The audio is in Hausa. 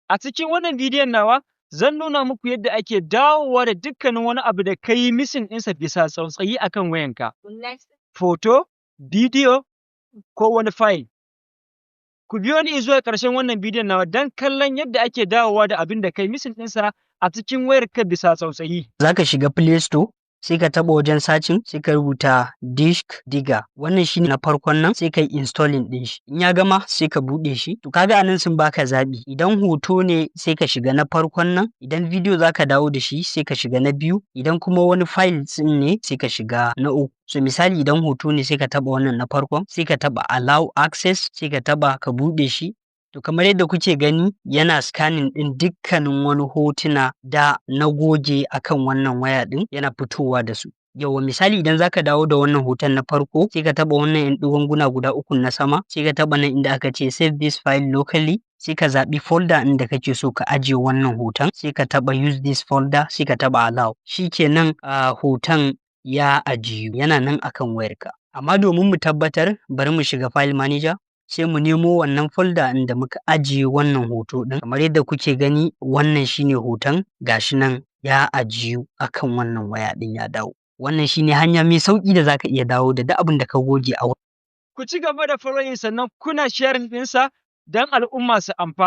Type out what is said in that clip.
A cikin wannan bidiyon nawa, zan nuna muku yadda ake dawowa da dukkanin wani abu da ka yi missing ɗinsa bisa tsautsayi akan wayanka. Hoto, bidiyo ko wani file. Ku biyo ni zuwa ƙarshen wannan bidiyon nawa don kallon yadda ake dawowa da abin da ka yi missing ɗinsa a cikin wayarka bisa tsautsayi. Za ka shiga Play Store, sai ka taɓa wajen searching, sai ka rubuta Disk Digger. Wannan shine na farkon nan, sai ka yi installing ɗin shi. In ya gama, sai ka buɗe shi. To, kaga anan sun baka zaɓi: idan hoto ne, sai ka shiga na farkon nan; idan bidiyo zaka dawo da shi, sai ka shiga na biyu; idan kuma wani file ɗin ne, sai ka shiga na uku. So misali, idan hoto ne, sai ka taɓa wannan na farkon, sai ka taɓa allow access, sai ka taɓa ka buɗe shi. To, kamar yadda kuke gani, yana scanning ɗin dukkanin wani hotuna da na goge akan wannan waya ɗin, yana fitowa da su. Yauwa, misali, idan zaka dawo da wannan hoton na farko, sai ka taɓa wannan ‘yan ɗigonguna guda uku na sama, sai ka taɓa nan inda aka ce "Save this file locally", sai ka zaɓi folder ɗin da kake so ka ajiye wannan hoton, sai ka taɓa "Use this folder", sai ka taɓa allow. Shikenan, hoton ya ajiyu, yana nan akan wayarka. Amma domin mu tabbatar, bari mu shiga file manager, sai mu nemo wannan folder ɗin da muka ajiye wannan hoto ɗin. Kamar yadda kuke gani, wannan shine hoton, gashi nan ya ajiyu akan wannan waya ɗin, ya dawo. Wannan shine hanya mai sauƙi da zaka iya dawo da duk abin da ka goge a Ku ci gaba da following, sannan kuna sharing ɗinsa don al'umma su amfana.